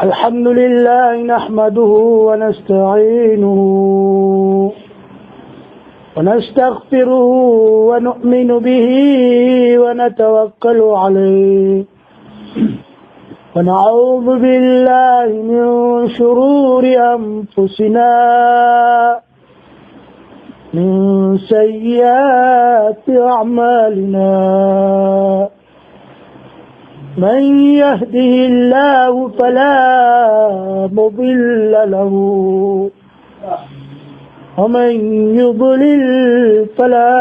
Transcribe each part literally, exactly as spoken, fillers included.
الحمد لله نحمده ونستعينه ونستغفره ونؤمن به ونتوكل عليه ونعوذ بالله من شرور أنفسنا من سيئات أعمالنا. من يهده الله فلا مضل له ومن يضلل فلا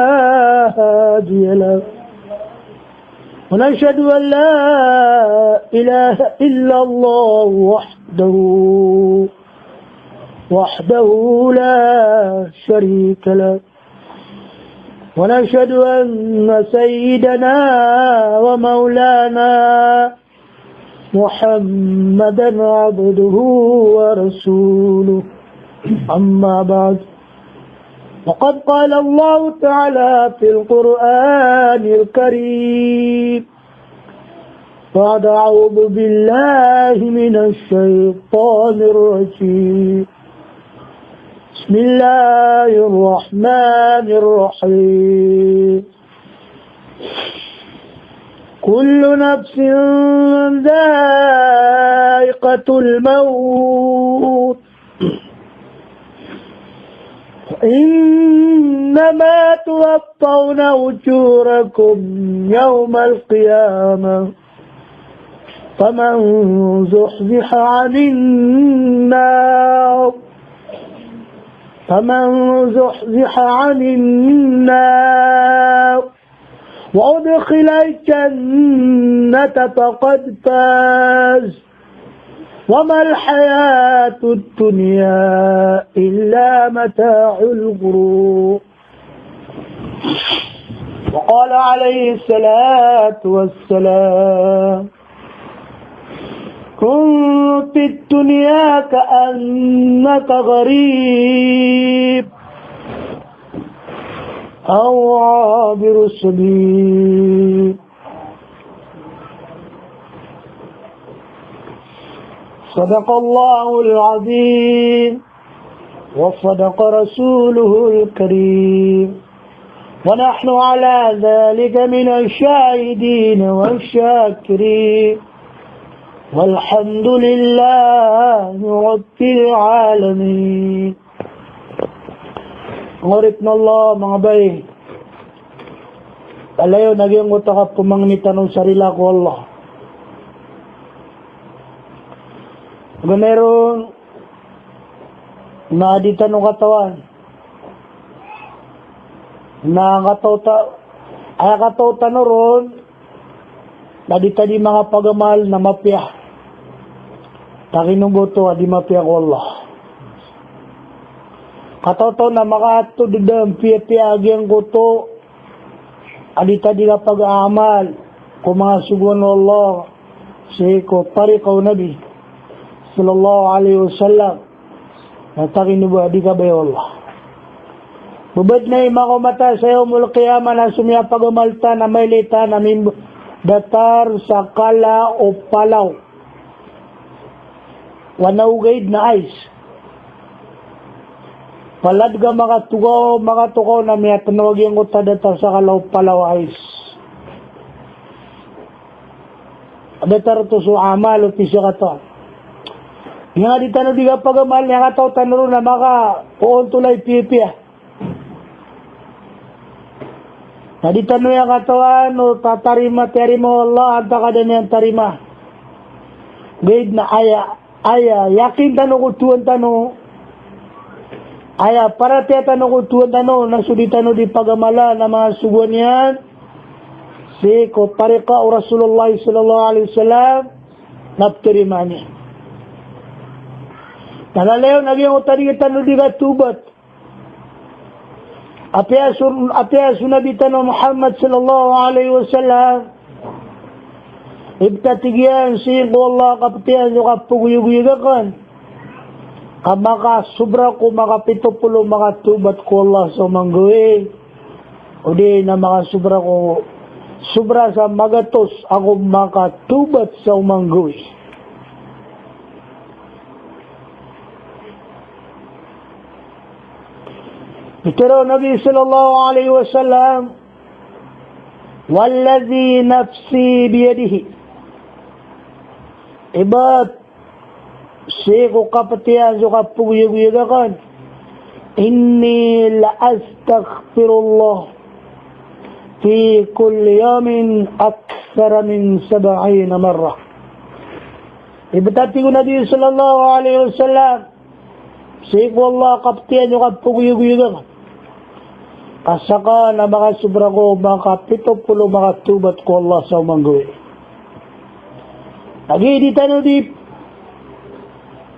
هادي له. ونشهد أن لا إله إلا الله وحده، وحده لا شريك له. ونشهد أن سيدنا ومولانا محمدا عبده ورسوله. أما بعد، وقد قال الله تعالى في القرآن الكريم بعد أعوذ بالله من الشيطان الرجيم. بسم الله الرحمن الرحيم. كل نفس ذائقة الموت وإنما توفون أجوركم يوم القيامة فمن زحزح عن النار، فمن زحزح عن النار وأدخل الجنة فقد فاز، وما الحياة الدنيا إلا متاع الغرور. وقال عليه الصلاة والسلام: كن في الدنيا كأنك غريب أو عابر سبيل. صدق الله العظيم وصدق رسوله الكريم ونحن على ذلك من الشاهدين والشاكرين والحمد لله رب العالمين. Manga oripn o Allah, manga bai. Talayon a giyangkoto a kapmangni tano sa rila ko Allah. Gana ron na di tano katawan na kataw ta-, aya kataw tano ron na di ta di makapagamal na mapiya. Takino bo oto a di mapiya ko Allah. Kataw ta na makaatod dn a piyapiya a giyangkoto a di ta di kapagamal ko manga sogoan o Allah sii ko tariqa o Nabi sallallahu alaihi wasallam. Na takino bo a di kabaya o Allah. Babad na i makaoma ta sa yawmul qiyamah na so miyapagamal ta na mailay ta na mimb-, datar sa kala o palaw. Wana ogaid na ais. Palad ka makatokaw, makatokaw na miyatanaw a giyangkoto a datar sa kala o palaw a ais. Datar oto so amal o pisa kataw. Aya di tano di kapagamal, aya kataw tano ron na makaontol a piyapiya. Na di tano aya katawan o tatarima, tiyarima o Allah antaa ka da niyan tarima. Ogaid na aya, aya yakin tano ko Tuhan tano, aya paratiyaya tano ko Tuhan tano, na so di tano di pagamala na manga sogoan iyan sii ko tariqa o Rasulullah sallallahu alaihi wasallam, na ptarimaan iyan. Talalayon a giyangkoto a di tano di katobat. Apiya so, apiya so Nabi tano Muhammad sallallahu alaihi wasallam, ibtad iyan sii ko Allah, kaptiyan so kapagoyagoyag akn, ka makasobra ko makapito polo makatobat ko Allah sa oman gawii, odi na makasobra ko, sobra sa magatos ako makatobat sa oman gawii. Pitharo o Nabi sallallahu alaihi wasallam, "Walladhi nafsi biyadihi." Ibt sii ko kapetiyan so kapegoyagoyag aken, "Inni la astaghfirullah fi kulli yawmin akthara min sab'ina marrah." Ibt, tig o Nabi sallallahu alaihi wasallam, sii ko Allah a kapetiyan o kapegoyagoyag aken, ka sakn na makasobra ko makapito polo makatawbat ko Allah sa oman gawii. Lagid i tano di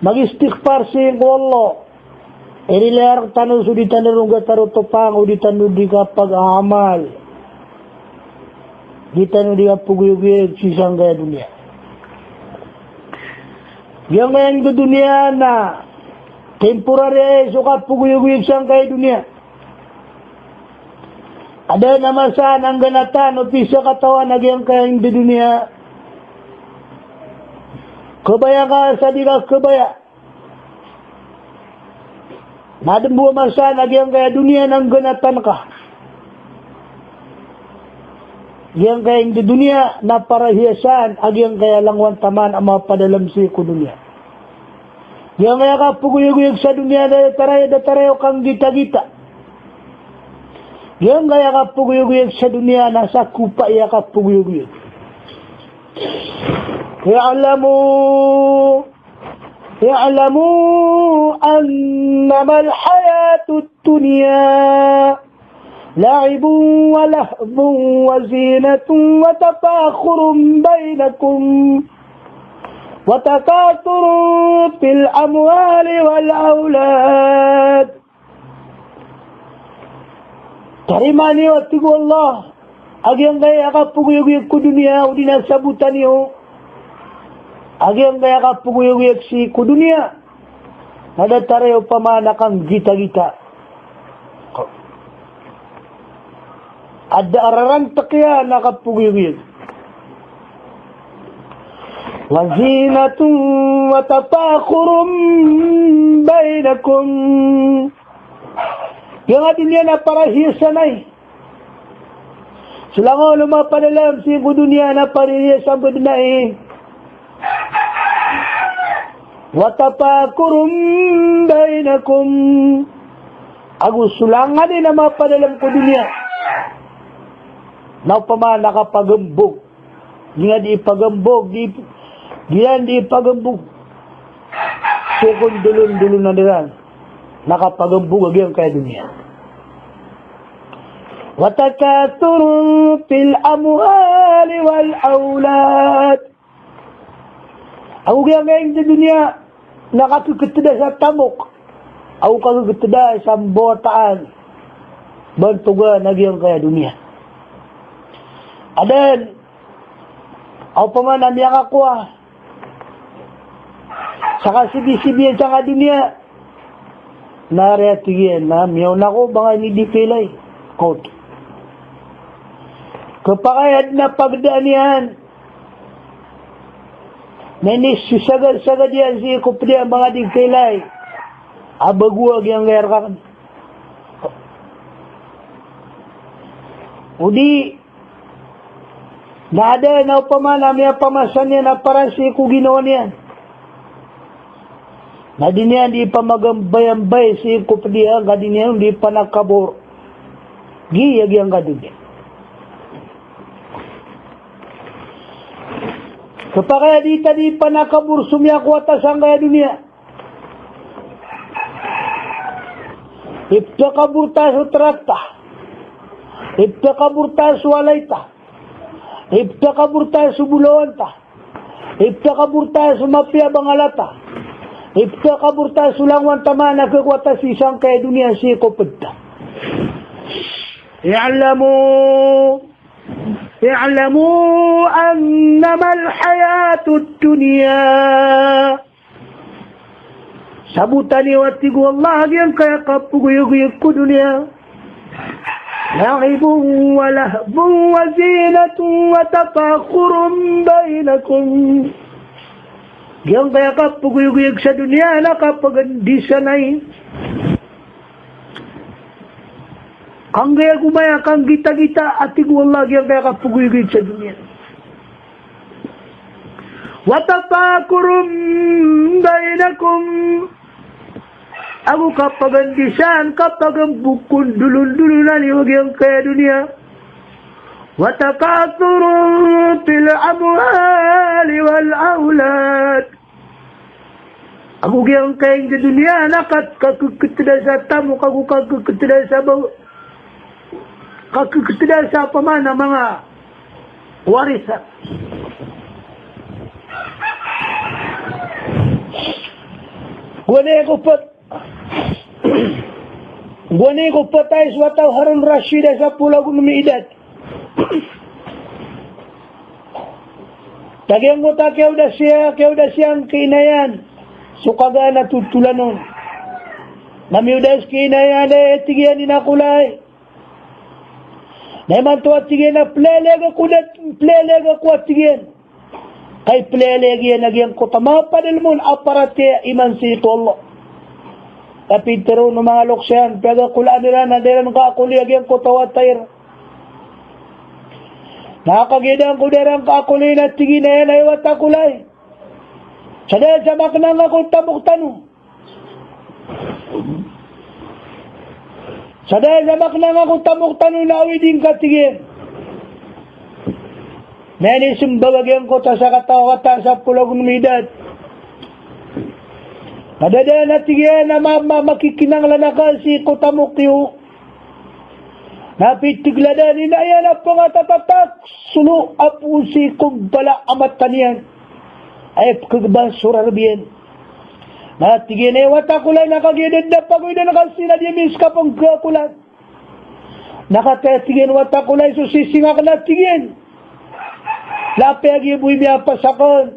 mag-istighfar sii ko Allah, irilai rektano so di tano ron gatarotopan o di tano di kapag-aamal, di tano di kapegoyagoyag sii sangkaya doniya. Giyangkaya ingd a doniya na temporary aya so kapegoyagoyag sangkaya doniya. Adn a masa na nggnatan o pisakatawan a giyangkaya ingd a doniya. Kabaya ka sa di ka kabaya. Na adn bo a masa na giyangkaya doniya na nggnatan ka. Giyangkaya ingd a doniya na parahiyasan a giyangkaya langowan taman a mapadalm sii ko doniya. Giyangkaya kapegoyagoyag sa doniya na datar aya, datar aya o kanggitagita. Giyangkaya kapegoyagoyag sa doniya na sakopa aya kapegoyagoyag. I'lamu, i'lamu annamal hayatud dunya la'ibun wa lahwun wa zinatun wa tafakhurun bainakum wa takathurun fil amwali wal awlad. Tarimaa niyo, a tig o Allah, a giyangkaya kapegoyagoyag ko doniya, odi na sabotan iyo a giyangkaya kapegoyagoyag sii ko doniya na datar aya opama na kanggitagita. Adn a rarangtk iyan a kapegoyagoyag. Wa zinatun wa tafakhurun bainakum. Giyangkaya doniya na parahiyasan ai. So langon o mapadalm sii ko doniya na parahiyasan bo dn ai. Wa tafakhurun bainakum. Ago so langon a mapadalm ko doniya na opama na kapagmbog. Di nga di ipagmbog, di, di nga di ipagmbog. So kon dolon-dolon a dn iran na kapagmbog a giyangkaya doniya. Wa takathurun fil amwali wal awlad. Ago giyangkaya ingd a doniya na kakegtda sa tamok ago kakegtda sa mbawataan. Bantogan a giyangkaya doniya. Adn a opama na miyakakowa sa kasibisibiyan sangkaya doniya. Na ari a tig iyan na miyaona ko ba nga ini di failay. Kot. Kepakay adn a pagdaan iyan na inisasagad-sagad iyan sii ko pd iyan ba nga di failay. A bago a giyangkaya rk akn. Odi na adn a opama na miyapamasa niyan a para sii ko ginawa niyan. Na di niyan di pamagambayambay sii ko pd iyan, ka di niyan di panakabor. Giya giyangkaya doniya. Kepakay a di ta di panakabor so miyakowa ta sangkaya doniya. Iptakabor ta so trak ta. Iptakabor ta so walay ta. Iptakabor ta so bolawan ta. Iptakabor ta so mapiya a bangala ta. Iptakabor ta so langowan ta man a khakowa ta sii sangkaya doniya sii ko pd ta. I'lamu, i'lamu annamal hayatud dunya. Sabota niyo, a tig o Allah, a giyangkaya kapagoyagoyag ko doniya, la'ibun wa lahwun wa zinatun wa tafakhurun bainakum. Giyangkaya kapagoyagoyag sa doniya na kapagandisanay. Kanggay ago maya, kanggitagita, a tig o Allah, giyangkaya kapagoygoyt sa doniya. Wa tafakhurun bainakum. Ago kapagandisaan, kapagambokondolondolonan iyo giyangkaya doniya. Wa takathurun fil amwali wal awlad. Ago giyangkaya doniya na kat-, kakeketeda sa tamok, ago kakeketeda sa baw-, kakeketeda sa pamana manga warisan. Gowani ko pat-, gowani ko patay so wata o Harun Rashid a sapolo ago onom i idad. Giyangkoto a kiyaodas iyan, kiyaodas iyan ki ina iyan so kagaan a totolanon. Na miyaodas ki ina iyan, e, tig iyan, ina ko lay. Na imanto a tig iyan a plelegen ko dat-, plelegen ko a tig iyan. Ka iplelegen iyan a giyangkoto a mapadalem on a paratiyaya iman sii ko Allah. Ka pitharo o manga loks iyan, piyagakolaan iran a da iran kaakoli a giyangkoto a wata iran. Na kagiya da ngka, da iran kaakoli na tig iyan a, hay wata ko lay, sa da sa makenang ako tamok tano. Sa da sa makenang ako tamok tano na awidi ngka, tig iyan. Na inisembag a giyangkoto a sakataw a wata a sapolo ago onom i idad. Na da dn a tig iyan a ma-, ma-, makikinanglan akn sii ko tamok iyo. Na pithagladan i ina iyan a pngatatatak so lo a poon sii ko bala a mata niyan. Aya pkhagbas o rarb iyan. Na tig iyan a, hay wata ko lay, na kagiya da dn a pagoydan ka sii na di ami ska pnggakolan. Na katii a tig iyan, wata ko lay, so sising akn a tig iyan. Na apiya giya bo i miyapasad akn,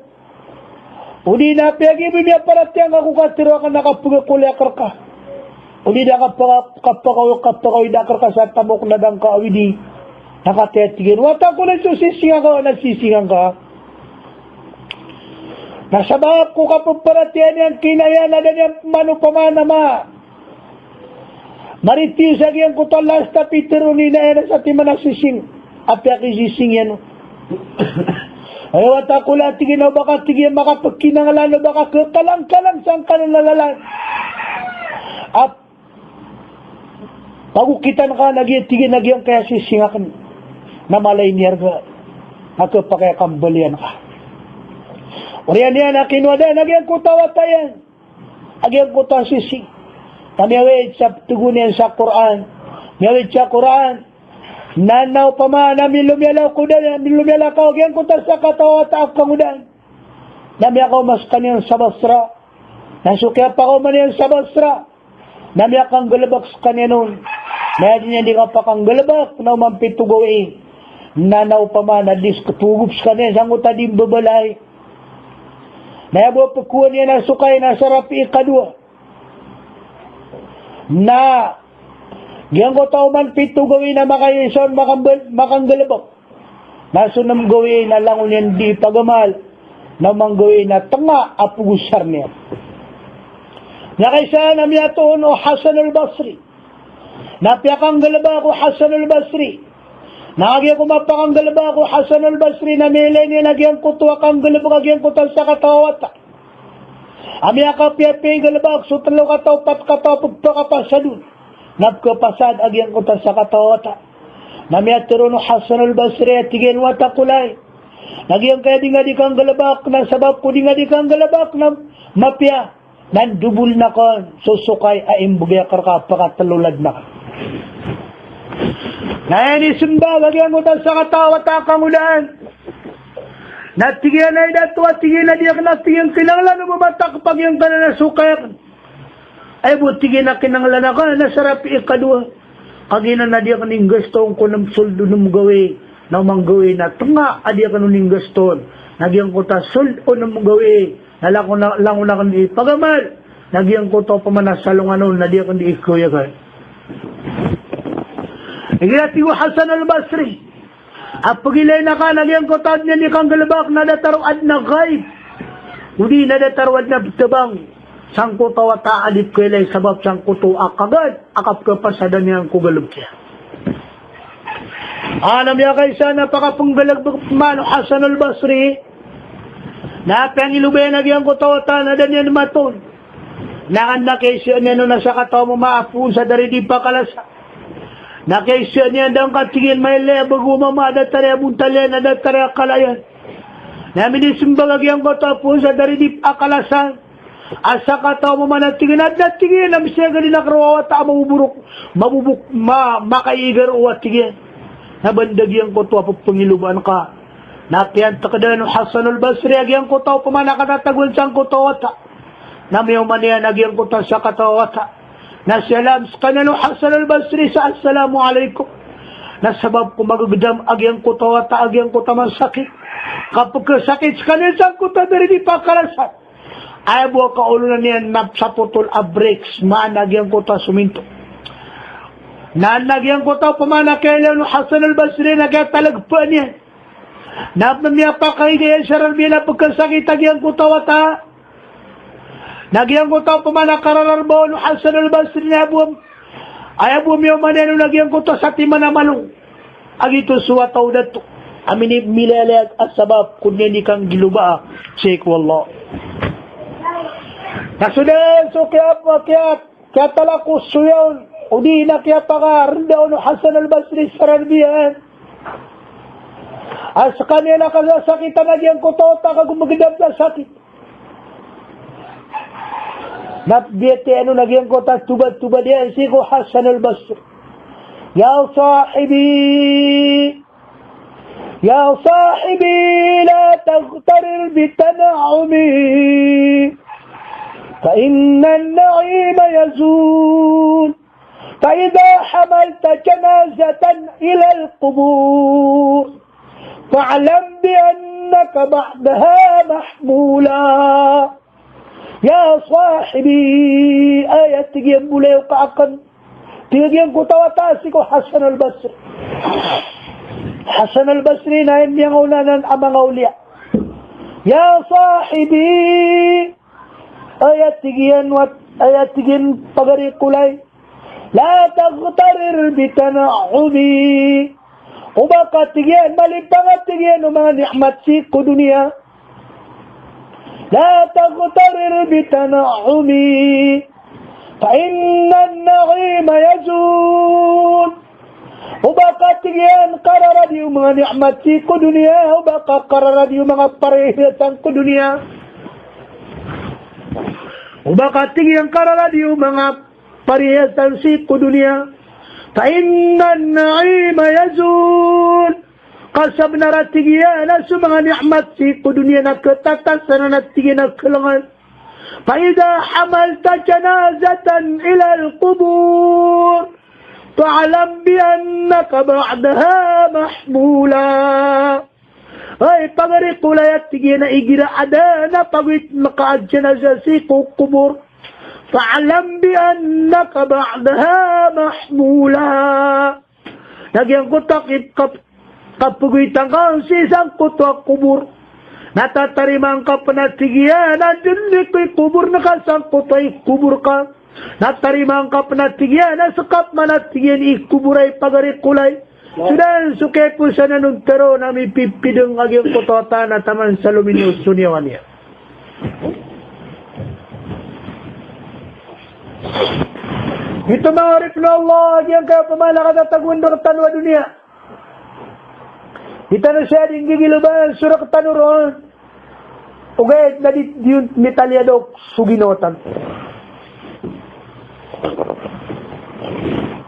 odi na apiya giya bo i miyaparatiyaya ngka ko katharo akn a kapagakoli akn rka, odi na kapaka-, kapaka-, kapakaoyda akn rka sa tamok na da ngka awidi. Na katii a tig iyan, wata ko lay, so sising akn na sising angka. Na sabap ko kapaparatiyaya niyan ki ina iyan na da niyan pman opama na ma- maritiyo sa giyangkoto a last a pitharo o ina iyan a satiman a sising. Apiya ki sising iyan on. Hay wata ko lay, tig iyan, o ba ka, tig iyan, makapkinanglan, o ba ka khakalangkalang sangkanan a lalan a pagokitan ka na giya, tig iyan, a giyangkaya sising akn na mala i miyarga, na khapakay a kambalian ka. Oriyan iyan a kinowa dn a giyangkoto a wata iyan a giyangkoto a sising. Na miyawid sa pthogon iyan sa Qur'an. Miyawid sa Qur'an. Na, na opama na milomiyala ko dn, milomiyala ka o giyangkoto a sakataw a wata a kangodaan. Na miyakaoma skaniyan sa Basra. Na so kiyapakaoma niyan sa Basra, na miyakanggalbk skaniyan on. Na aya dn iyan di kapakanggalbk na oman pito gawii. Na, na opama na di sktogob skaniyan sangkoto a di mbabalay. Na aya bo a pkowaan iyan a sokay na sarap i ikadowa. Na giyangkoto a oman pito gawii na makaisa on makambal-, makanggalbk. Na so nem gawii na langon iyan di pagamal. Na oman gawii na tnga a pagosar niyan. Na kaisa na miyatoon o Hasan al-Basri. Na piyakanggalbk o Hasan al-Basri. Na kagiya ko mapakanggalbk o Hasan al-Basri na miyailay niyan a giyangkoto a kanggalbk a giyangkoto a sakataw a wata a miyakapiyapiya i galbk so tlo kataw, pat kataw a pphakapasad on. Na pkhapasad a giyangkoto a sakataw a wata. Na miyatharo o Hasan al-Basri a tig iyan, wata ko lay, na giyangkaya di nga di kanggalbk na sabap ko di nga di kanggalbk na mapiya na ndoboln akn so sokay a imbgay akn rka a pkatlo ladn akn. Na inismbag a giyangkoto a sakataw a wata a kangodaan. Na tig iyan a, ay dato, a tig iyan, a di akn, a tig iyan, kinanglan o ba matakp a giyangkanan a sokay akn. Ay bo, tig iyan, a kinanglan akn na sarap i ikadowa. Kagiya na di akn inggastoon ko nem sold o nem gawii. Na oman gawii na tnga a di akn on inggastoon. Na giyangkoto a sold o nem gawii na langon a-, langon akn di pagamal. Na giyangkoto a pman a salongan on na di akn di ikaoyagan. Igira tig o Hasan al-Basri a pgilayn akn a giyangkoto a adn iyan di kanggalbk na datar o adn a ghaib, odi na datar o adn a btbang sangkoto a wata a di pkhailay sabap sangkoto a kagad a kapkhapasadan iyan ko galbk iyan. Ano miyakaisa na pakapnggalagbk man o Hasan al-Basri, na piyangilobaan a giyangkoto a wata na da niyan matoon. Na kan na kaisa niyan on a sakataw a mama a poon sa daridi pakalasan. Na kaisa niyan da ngka tig iyan mailay a bago mama a datar iyan a bontal iyan a datar iyan a kala iyan. Na minismbag a giyangkoto a poon sa daridi pakalasan. A sakataw a mama na tig iyan, adn a tig iyan a misiyaga di na karo a wata a maboborok, mabobok, ma-, makaiigar o a tig iyan. Na ba da giyangkoto a ppangilobaan ka. Na kiyantkdan o Hasan al-Basri a giyangkoto a opama na katatagoan sangkoto a wata. Na miyaoma niyan a giyangkoto a sakataw a wata. Na siyalam skaniyan o Hasan al-Basri sa assalamu alaikum. Na sabap ko magagdam a giyangkoto a wata a giyangkoto a masakit. Kapkhasakit skaniyan sangkoto a daridi pakalasan. Aya bo a kaolonan iyan na sapotol a bricks, maana giyangkoto a sominto. Na, na giyangkoto a opama na kailay on o Hasan al-Basri na kiyatalagpaan iyan. Na miyapakaiga iyan sa rarb iyan a pkhasakit a giyangkoto a wata. Na giyangkoto a opama na karararba on o Hasan al-Basri na aya bo a, aya bo a miyaoma niyan on a giyangkoto a satiman a malong. A giyoto so wata o dato a mini-, milalayag a sabap ko niyan i kanggilobaa sii ko Allah. Na so dn so kiya-, kiya-, kiyatalakosoya on, odi na kiyapakarnda on o Hasan al-Basri sa rarb iyan a skaniyan a kasasakitan a giyangkoto a wata ka gomagdam sa sakit. Na biyatiya on a giyangkoto a tobatoba iyan sii ko Hasan al-Basri. Ya sahibi, ya sahibi, la taghtarir bi tan'umi, fa inna an-na'ima yazul. Fa idha hamalta janazatan ila al-qubur, fa'lam bi annaka ba'daha mahmula. Ya sahibi, aya tig iyan, bolayoka akn. Tig iyan giyangkoto a wata sii ko Hasan al-Basri. Hasan al-Basri na aya miyangaoona nan a manga awliya. Ya sahibi, aya tig iyan wat-, aya tig iyan pagari ko lay. La taghtarir bi tan'umi. Oba ka tig iyan malipang a tig iyan o manga ni'mat sii ko doniya. La taghtarir bi tan'umi. Fa inna an-na'ima yazul. Oba ka tig iyan kararadi o manga ni'mat sii ko doniya, oba ka kararadi o manga parihiyasan ko doniya. Oba ka tig iyan kararadi o manga parihiyasan sii ko doniya. Fa inna an-na'ima yazul. Ka sabnar a tig iyan a so manga ni'mat sii ko doniya na khatatasan a tig iyan a khalangan. Fa idha hamalta janazatan ila al-qubur, fa'lam bi annaka ba'daha mahmula. Hay pagari ko lay, a tig iyan, a igira adn a pagoyt maka a janaza sii ko kobor, fa'lam bi annaka ba'daha mahmula. Na giyangkoto a kip-, kap-, kapagoytan ka sii sangkoto a kobor, na tatarimaan ka pn a tig iyan a dn ko ikobor ka sangkoto a ikobor ka. Na tarimaan ka pn a tig iyan a skap man a tig iyan i kobor, hay pagari ko lay. So dn so kiyaposan anan on tharoon a mipipidng a giyangkoto a taman sa lominiyo so niyawa niyan. Giyoto manga oripn o Allah, giyangkaya pman a katatagoan rktano a doniya. Di tano siya di nggigiloban so rktano ron. Ogaid na di, di on mitaliyadok so ginawa tano.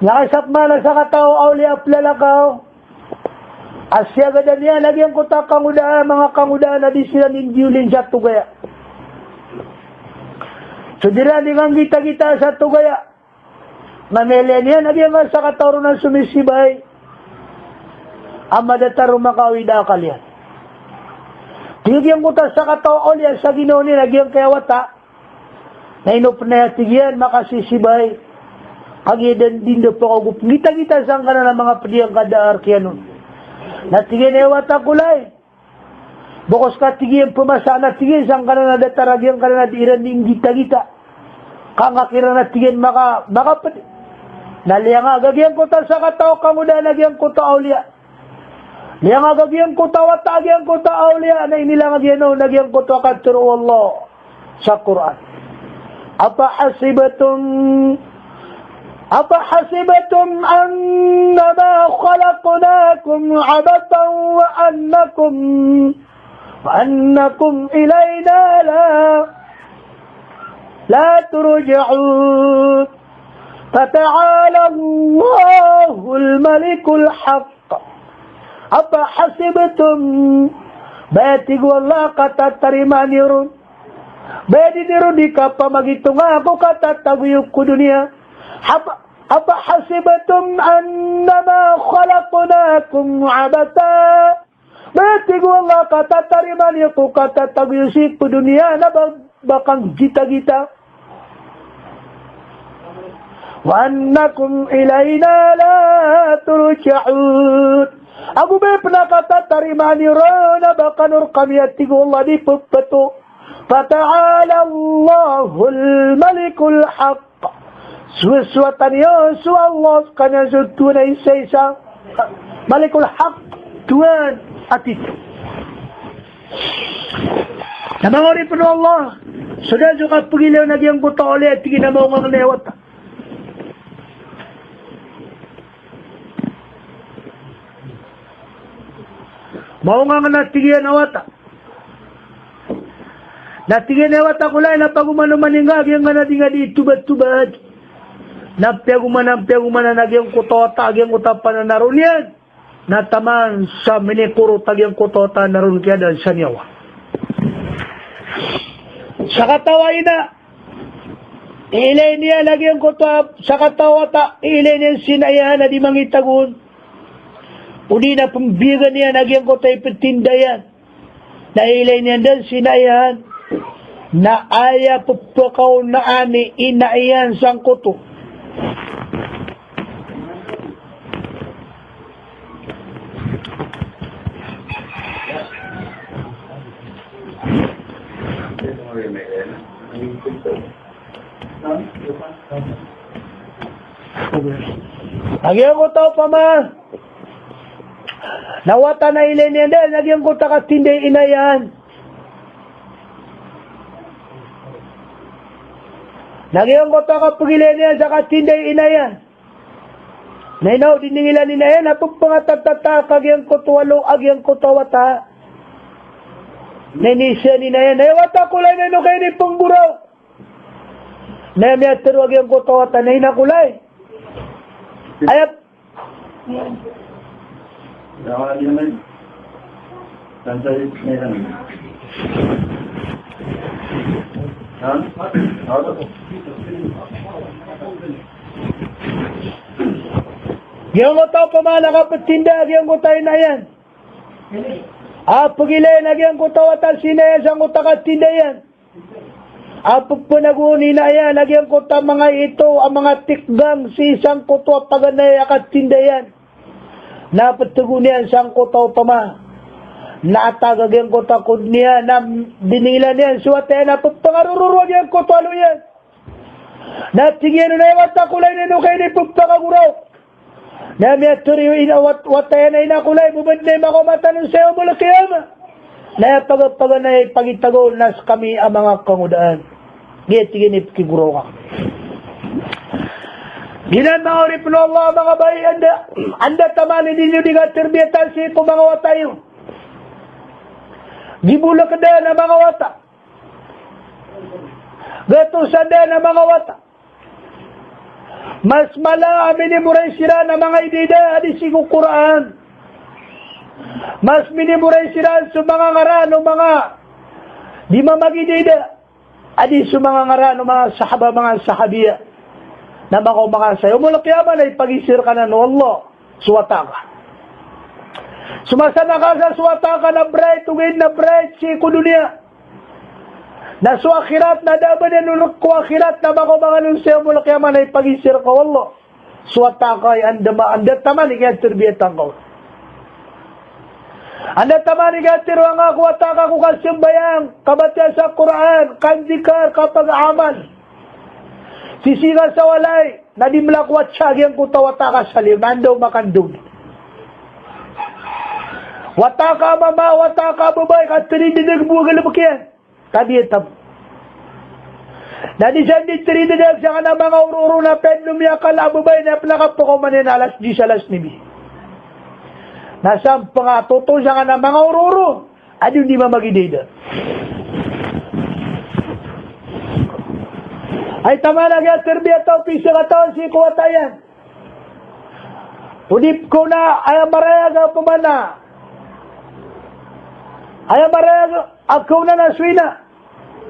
Miyakaisa pman a sakataw a awliya a plalakaw a siyagadan iyan a giyangkoto a kangodaan, manga kangodaan a di siran indiyolin sa togaya. So di ran di nganggitagita sa togaya. Na miyailay niyan a giyangkaya sakataw ron a somisibay a madatar o makaawid a akal iyan. Tig a giyangkoto a sakataw a awliya sa ginawa niyan a giyangkaya wata na inopn aya tig iyan makasisibay. Kagiya dn di nda pakaogop nggitagita sangkanan a manga pd iyan ka da a rk iyan on. Na tig iyan a wata ko lay. Bokos ka tig iyan pmasa na tig iyan sangkanan a datar a giyangkanan a di iran di nggitagita. Ka nga kiran a tig iyan maka-, makapd. Na liyanga a giyangkoto a sakataw a kangodaan a giyangkoto a awliya. Miyangag a giyangkoto a wata a giyangkoto a awliya na inilangag iyan on a giyangkoto a katharo o Allah sa Qur'an. Afahasibtum, afahasibtum annama khalaqnakum abathan wa annakum, wa annakum ilayna la, la turja'un. Fata'ala Allahul Malikul Haqq. Afahasibtum, ba tig o Allah, katatarimaa niyo ron, ba di niyo ron di kapamagitonga ko katatago iyo ko doniya. Apa, afahasibtum annama khalaqnakum abatha. Ba tig o Allah, katatarimaa niyo ko katatago iyo sii ko doniya na ba, ba kangitagita. Wa annakum ilayna la turja'un. Ago ba pen a katatarimaa niyo ron na ba kano rkami, a tig o Allah, di pepheto. Fata'ala Allahul Malikul Haqq. Sowasowatan iyo so Allah, skaniyan so Tuhan a isaisa. Malikul Haqq, Tuhan a titho. Na manga oripn o Allah, so da so kapagilay on a giyangkoto a awliya, tig iyan a maongangen a wata. Maongangen a tig iyan a wata. Na tig iyan a wata ko lay, na pagomanoman ingka a giyangkanan a di nga di tobatobad. Na piyagomanan, piyagomanan a giyangkoto a wata a giyangkoto a pananaron iyan na taman sa minikorot a giyangkoto a wata na ron kiyaadaan sa niyawa. Sakataw a ina, iilay niyan a giyangkoto a, sakataw a wata, iilay niyan si ina iyan a di mangitago on. O di na pembiyagan iyan a giyangkoto a iptinda iyan. Na ilay niyan dn si ina iyan, na aya pphakaonaan i ina iyan sangkoto. Lagid angkoto opama na wata na ilay niyan dn, lagid angkoto a katinda i ina iyan. Lagid angkoto a kapagilay niyan sa katinda i ina iyan. Na ino, di ningilan i ina iyan a pphangatatataka giyangkoto a lo, a giyangkoto a wata. Na iniza i ina iyan, na aya wata ko lay, na ino ka inipnggoraok. Na aya miyatharo a giyangkoto a wata na ina ko lay, aya Giyangkoto opama na kaptinda giyangkoto a ina iyan. A pagilay na giyangkoto a wata si ina iyan sangkoto a katinda iyan. A pphanagoon i ina iyan a giyangkoto a manga ito a manga tikgang sii sangkoto a paganay a katinda iyan. Na pthagoon iyan sangkoto opama na atag a giyangkoto a kod niyan, na biningilan iyan so wata iyan a pphangarororo a giyangkoto a lo iyan. Na tig iyan on a aya wata ko lay, na ino ka inipphakagoraok. Na miyatharo i ina, wat-, wata iyan a ina ko lay, bo ba dn i makaoma tano sa yawmul qiyamah. Na aya pagapaganay a ipagitago na skami a manga kangodaan. Giya tig iyan i pkigoraok. Giyanan manga oripn o Allah, manga bai, anda, anda taman i di niyo di katarbiyatan sii ko manga wata iyo. Gibolak dn a manga wata. Gatosan dn a manga wata. Mas mala a minimorize iran a manga ida-ida a di sii ko Qur'an. Mas minimorize iran so manga ngaran o manga di mamagida-ida a di so manga ngaran o manga sahaba, manga sahabiya. Na makaoma ka sa yawmul qiyamah na ipagiza rka anan o Allah so wata ka. So masa na kaasa so wata ka na bright, ogaid na bright sii ko doniya. Na so akhirat na da a ba niyan on ko akhirat na makaoma ka on sa yawmul qiyamah na ipagiza rka o Allah so wata ka i anda ma-, anda taman i kiyatarbiyatan ka on. Anda taman i kiyatharoa ngka ko wata ka ko kasambayang, kabatiya sa Qur'an, kandikar, kapagamal. Sisii ka sa walay, na di mala ko wata giyangkoto a wata ka sa liyo, na anda o makandog. Wata ka mama, wata ka babay, ka tridedeg bo a galebek iyan. Tabiya tamo. Na di san di tridedeg sangkanan a manga ororo na pen miyakala a babay na pen a kapakaoma niyan a alas diyes, alas nuebe. Na san pen a toto sangkanan a manga ororo a di on di mamagidayda. Ay taman a giya tarbiya taw, pisa ka taw sii ko wata iyan. O di ko na aya marayag a pamana. Aya marayag a kaona na so ina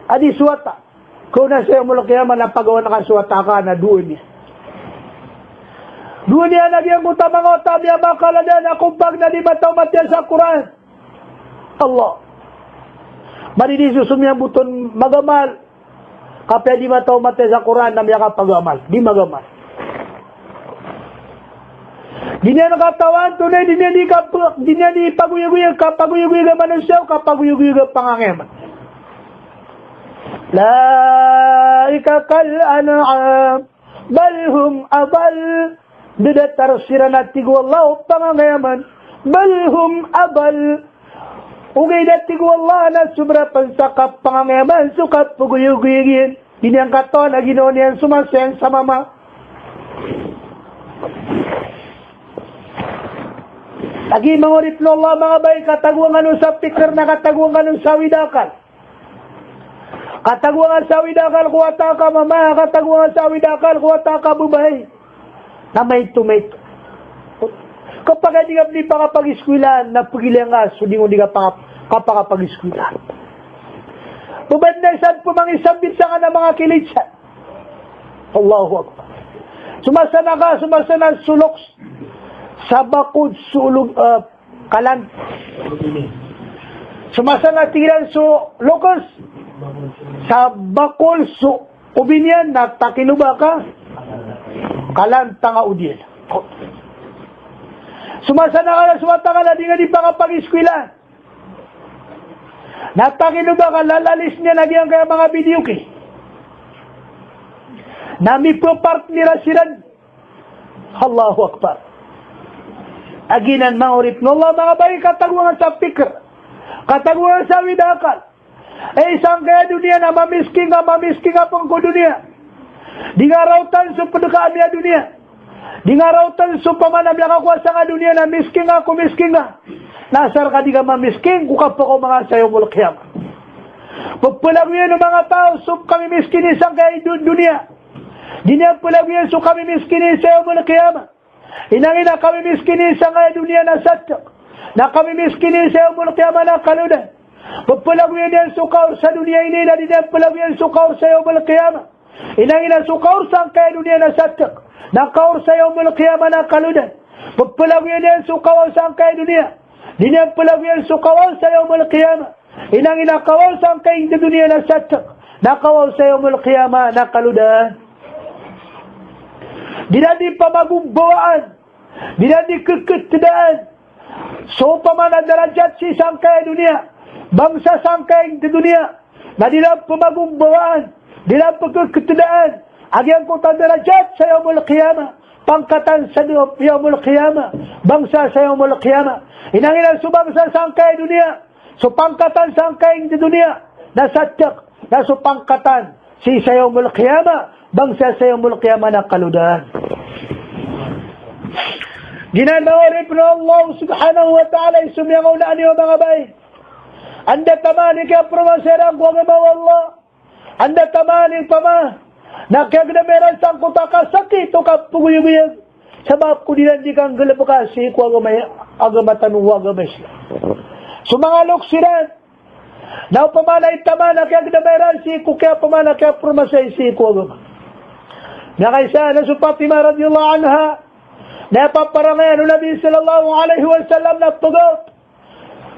a di so wata. Kaona sa yawmul qiyamah na pagawan ka so wata ka na dowa niyan. Dowa niyan a giyangkoto a manga wata a miyamakalada na kompag na di mataw matiya sa Qur'an. Allah. Madidi so somiyamboton magamal. Kapiya di mataw matiya sa Qur'an na miyakapagamal. Di magamal. Di niyan katawan, tonaa i di niyan di kap-, di niyan di pagoyagoyag, kapagoyagoyag a manosiya, kapagoyagoyag a pangangayaman. Ulaika kal an'am, bal hum adall. Da datar siran a tig o Allah o pangangayaman. Bal hum adall. Ogaid a tig o Allah na sobra pen sa kapangangayaman so kapagoyagoyag iyan. Di niyan katawan a ginawa niyan so masa iyan sa mama. Lagid manga oripen o Allah, manga bai, katagoan kano sa pikir na katagoan kano sa awid a akal. Katagoan ka sa awid a akal ko wata ka mama, katagoan ka sa awid a akal ko wata ka babay. Na maito, maito. Kapag di ka di pakapagiskwila, na pagilay nga so di ngka di kapaka-, kapakapagiskwila. Babay na isan pemangisambit sangkanan a manga kilid san. Allahu Akbar. Somasana ka, somasana so loks. Sa bakod so olog, eh, kalan. Somasana tig iran so loks. Sa bakod so obiniyan na takinoba ka kalantang a odiyan. Somasana ka na so wata ka na di nga di pakapagiskwila. Na takinoba ka lalalis niyan a giyangkaya manga video ki. Na mipepartner a siran. Allahu Akbar. A giyanan manga oripen o Allah, manga bai, katagoan ka sa pikir. Katagoan ka sa awid a akal. Ay sangkaya doniya na mamiskin ka, mamiskin ka pen ko doniya. Di nga raotan so ped ka a miya doniya. Di nga raotan so pamana miyakakowa sangka doniya na miskin ka ko miskin ka. Na asar ka di ka mamiskin ko kapakaoma nga sa yawmul qiyamah. Pepelagoyan o manga taw so kamimiskini sangkaya i do-, doniya. Di niyan pelagoyan so kamimiskini sa yawmul qiyamah. Inangin a kamimiskini sangkaya doniya na satek. Na kamimiskini sa yawmul qiyamah na kalodan. Pepelagoyan iyan so kaor sa doniya ini na di niyan pelagoyan so kaor sa yawmul qiyamah. Inangin a so kaor sangkaya doniya na satek. Na kaor sa yawmul qiyamah na kalodan. Pepelagoyan iyan so kaor sangkaya doniya. Di niyan pelagoyan so kaor sa yawmul qiyamah. Inangin a kaor sangkaya doniya na satek. Na kaor sa yawmul qiyamah na kalodan. Di niyan di pamagombawaan. Di niyan di keketedaan. So opama na darajat sii sangkaya doniya, bangsa sangkaya doniya, na di niyan pamagombawaan, di niyan pekeketedaan a giyangkoto a darajat sa yawmul qiyamah, pangkatan sa yawmul qiyamah, bangsa sa yawmul qiyamah. Inangin a so bangsa sangkaya doniya, so pangkatan sangkaya doniya na satek, na so pangkatan sii sa yawmul qiyamah, bangsa sa yawmul qiyamah na kalodan. Giyanan manga oripen o Allah subhanahu wa ta'ala i so miyangaoona niyo, manga bai. Anda taman i kiyapromasay iran ko agama o Allah. Anda taman i pama na kiyagedama iran sangkoto a kasakit o kapagoyagoyag. Sabap ko di iran di kanggalebeka sii ko agama, agama tano a agama Islam. So manga loks iran, na opama na i taman a kiyagedama iran sii ko kiya, opama na kiyapromasay sii ko agama. Miyakaisa na so Fatima radiyallahu anha, na paparangayan o Nabi sallallahu alaihi wasallam na pegawt.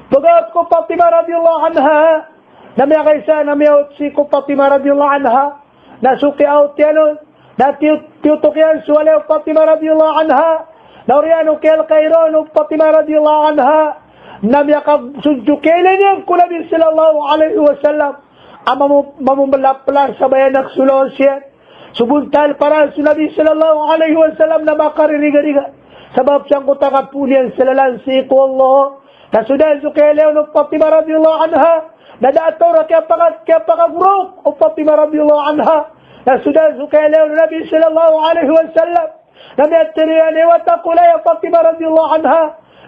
Pegawt ko Fatima radiyallahu anha, na miyakaisa na miyaot sii ko Fatima radiyallahu anha, na so kiyaot iyan on, na tiyo-, tiyotok iyan so walay o Fatima radiyallahu anha, na oriyan o kiyalkairon o Fatima radiyallahu anha, na miyakasonjo kiyailay niyan ko Nabi sallallahu alaihi wasallam a mamo-, mamomelapelas a bayanak so lawas iyan. So bontal paras o Nabi sallallahu alaihi wasallam na makaririgariga. Sabap sangkoto a kapoon iyan sa lalan sii ko Allah. Na so daan so kiyailay on o Fatima radiyallahu anha, na da a taw ra kiyapaka-, kiyapakagoraok o Fatima radiyallahu anha. Na so daan so kiyailay on o Nabi sallallahu alaihi wasallam. Na miyatharo iyan a, "Ay wata ko lay a Fatima radiyallahu anha,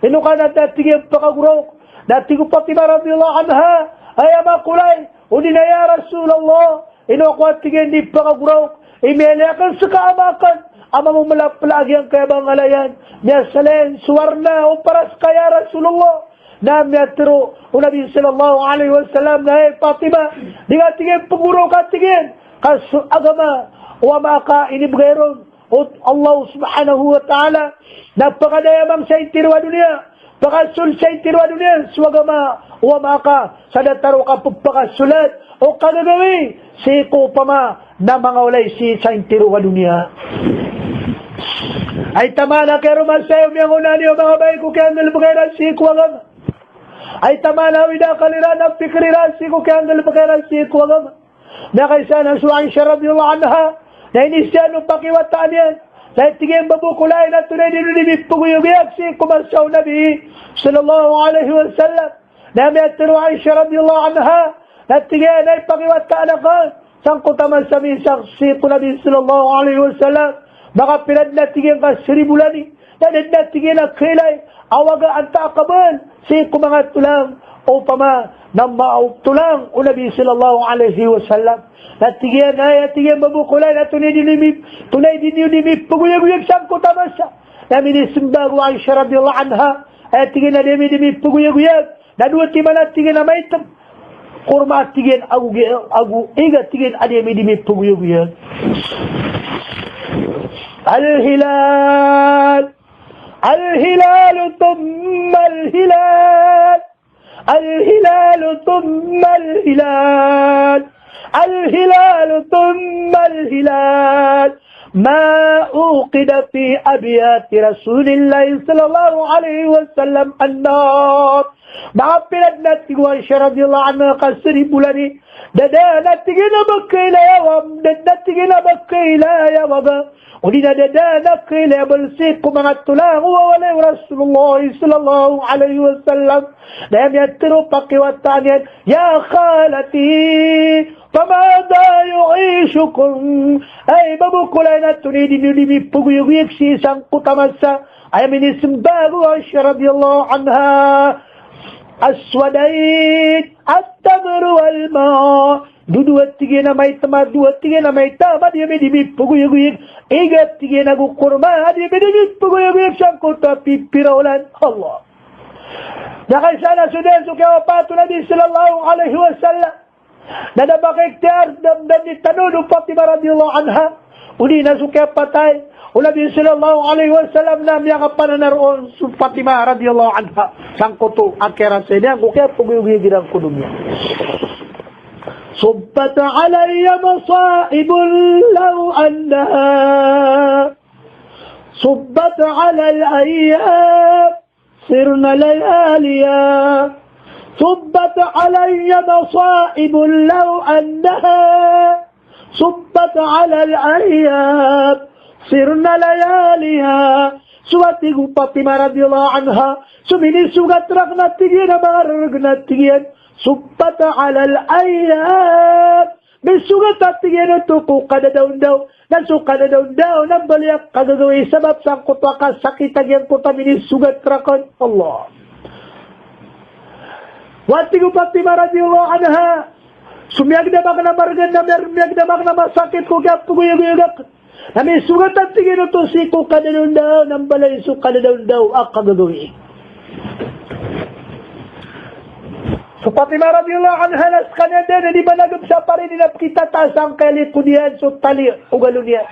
ino ka na da tig iyan pakagoraok?" Na tig o Fatima radiyallahu anha, "Ay ama ko lay, odi na ya Rasulullah, ino ako a tig iyan di pakagoraok? Imiyailay akn ska a ama akn a mamomlapla a giyangkaya a bangalayan. Miyasalayan so warna o paras ka ya Rasulullah." Na miyatharo o Nabi sallallahu alaihi wasallam na, "Ay Fatima, di ka tig iyan pgoraok a tig iyan, ka so agama o ama aka inibgay ron o Allah subhanahu wa ta'ala, na pkadayamang sa intiro a doniya, pkasold sa intiro a doniya so agama o ama aka, sa datar o kapphakasold o kagagawii sii ko opama na manga walay sii sa intiro a doniya." Ay taman a karoma saya o miyangonani o manga bae ko kiyanggalbk iran sii ko agama. Ay taman a awid a akal iran a pikir iran sii ko kiyanggalbk iran sii ko agama. Miyakaisa na so Aisha radiyallahu anha, na iniza iyan o pakiwataan iyan. Na tig iyan, "Ba bo ko lay, na tonaa i dii niyo dii mipgoyagoyag sii ko masa o Nabi sallallahu alaihi wasallam?" Na miyatharo o Aisha radiyallahu anha, na tig iyan a, "Ay pakiwataan akn sangkoto a masa a misaksi ko Nabi sallallahu alaihi wasallam, makapira dn a tig iyan ka saribolani, na da dn a tig iyan a kailay a waga antaa a kabal sii ko manga tolang, opama na manga tolang o Nabi sallallahu alaihi wasallam." Na tig iyan a, aya tig iyan, "Ba bo ko lay, na tonaa i dii niyo mi-, tonaa i dii niyo dii mipgoyagoyag sangkoto a masa?" Na minismbag o Aisha radiyallahu anha, aya tig iyan a da ami dii mipgoyagoyag na dowa timan a tig iyan a maitm. Korma a tig iyan ago gi-, ago ig a tig iyan a da ami dii mipgoyagoyag. Al-hilal. Al-hilal thumma al-hilal. Al-hilal thumma al-hilal. Al-hilal thumma al-hilal. Ma uqida fi abyati Rasulillahi sallallahu alaihi wasallam an-nar. Makapira dn a tig o Aisha radiyallahu anha ka saribolani, da dn a tig iyan a ba kailay a wam, da dn a tig iyan a ba kailay a waga, odi na da dn a kailay a bal sii ko manga tolang o walay o Rasulullah sallallahu alaihi wasallam. Na aya miyatharo o pakiwataan iyan, "Ya khalati, famadha yu'ishukum?" Ay ba bo ko lay, na tonaa i dii niyo dii mipgoyagoyag sii sangkoto a masa? Aya minismbag o Aisha radiyallahu anha, "Aswadayn, at-tamru wal ma." Dowa tig iyan a maitm, dowa tig iyan a maitm a da ami dii mipgoyagoyag. Ig a tig iyan ago korma a da ami dii mipgoyagoyag sangkoto a pipira olan. Allah. Na kaisa na so daan so kiyawapat o Nabi sallallahu alaihi wasallam, na da makaiktiyar, da, da dn i tano o Fatima radiyallahu anha. Odi na so kiyapatay o Nabi sallallahu alaihi wasallam na miyakapananaroon so Fatima radiyallahu anha sangkoto a kiyarasay niyan ko kiyapgoyagoyag iran ko doniya. Subbat alayya masa'ibun law annaha subbat ala al-ayyam sirna layaliha. Subbat alayya masa'ibun law annaha subbat ala al-ayyam sirna layaliha. So a tig o Fatima radiyallahu anha, so minisogat rakn a tig iyan a manga rargn a tig iyan, subbat ala al-ayyam. Misogat a tig iyan oto ko kadadaondaw. Na so kadadaondaw na mbaloy a kagagawii sabap sangkoto a kasakit a giyangkoto a minisogat rakn. Allah. Wa tig o Fatima radiyallahu anha, so miyagdam akn a margn na miyar-, miyagdam akn a masakit ko kiyapgoyagoyag akn. Na misogat a tig iyan oto sii ko kadadaondaw, na mbaloy so kadadaondaw a kagagawii. So Fatima radiyallahu anha na skaniyan dn i di managp sa parin i na pkitataas angkaya likod iyan so tali o galo niyan.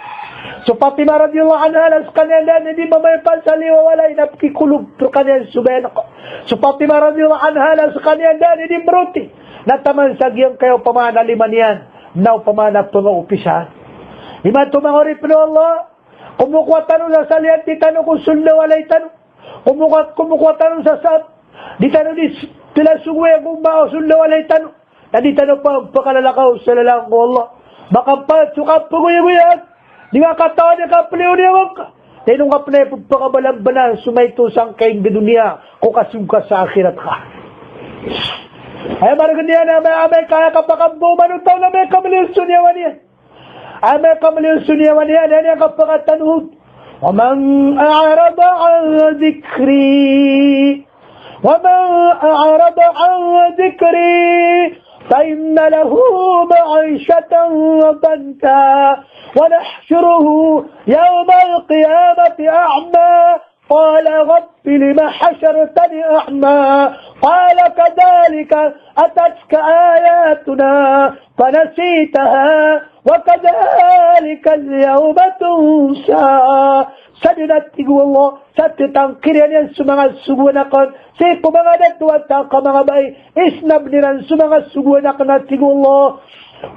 So Fatima radiyallahu anha na skaniyan dn i di mamaypa sa liyo a walay na pkikolog rkaniyan so bayanak. So Fatima radiyallahu anha na skaniyan dn i di mroti na taman sa giyangkaya opama na lima niyan na opama na pngaopisan. Imanto manga oripn o Allah, komokowa tano sa saliyan di tano ko sold a walay tano. Komokowa, komokowa tano sa sap di tano di s-, tila sogoway ko mbaw sold a walay tano. Na di tano pa-, pakalalakaw sa lalan ko Allah. Makapat so kapgoyagoyag. Di nga katawan i kapliyo niyan ka. Tino nga pn a ipphakabalambalan so maito sangkai a doniya ko kasong ka sa akhirat ka. Aya margn iyan a amay, amay ka aya kapakambowman o taw na amay ka mliyo so niyawa niyan. Amay ka mliyo so niyawa niyan, aya niyan kapakatanod: "Wa man a'rada an dhikri, wa man a'rada an dhikri fa inna lahu ma'ishatan danka, wa nahshuruhu yawmal qiyamati a'ma." Qala rabbi lima hashartani a'ma. Qala kadhalika atatka ayatuna fanasitaha wa kadhalikal yawma tunsa. Sadn a tig o Allah, sa ttangkiriyan iyan so manga sogoan akn sii ko manga dato a taw ka manga bai, isnabn iran so manga sogoan akn a tig o Allah.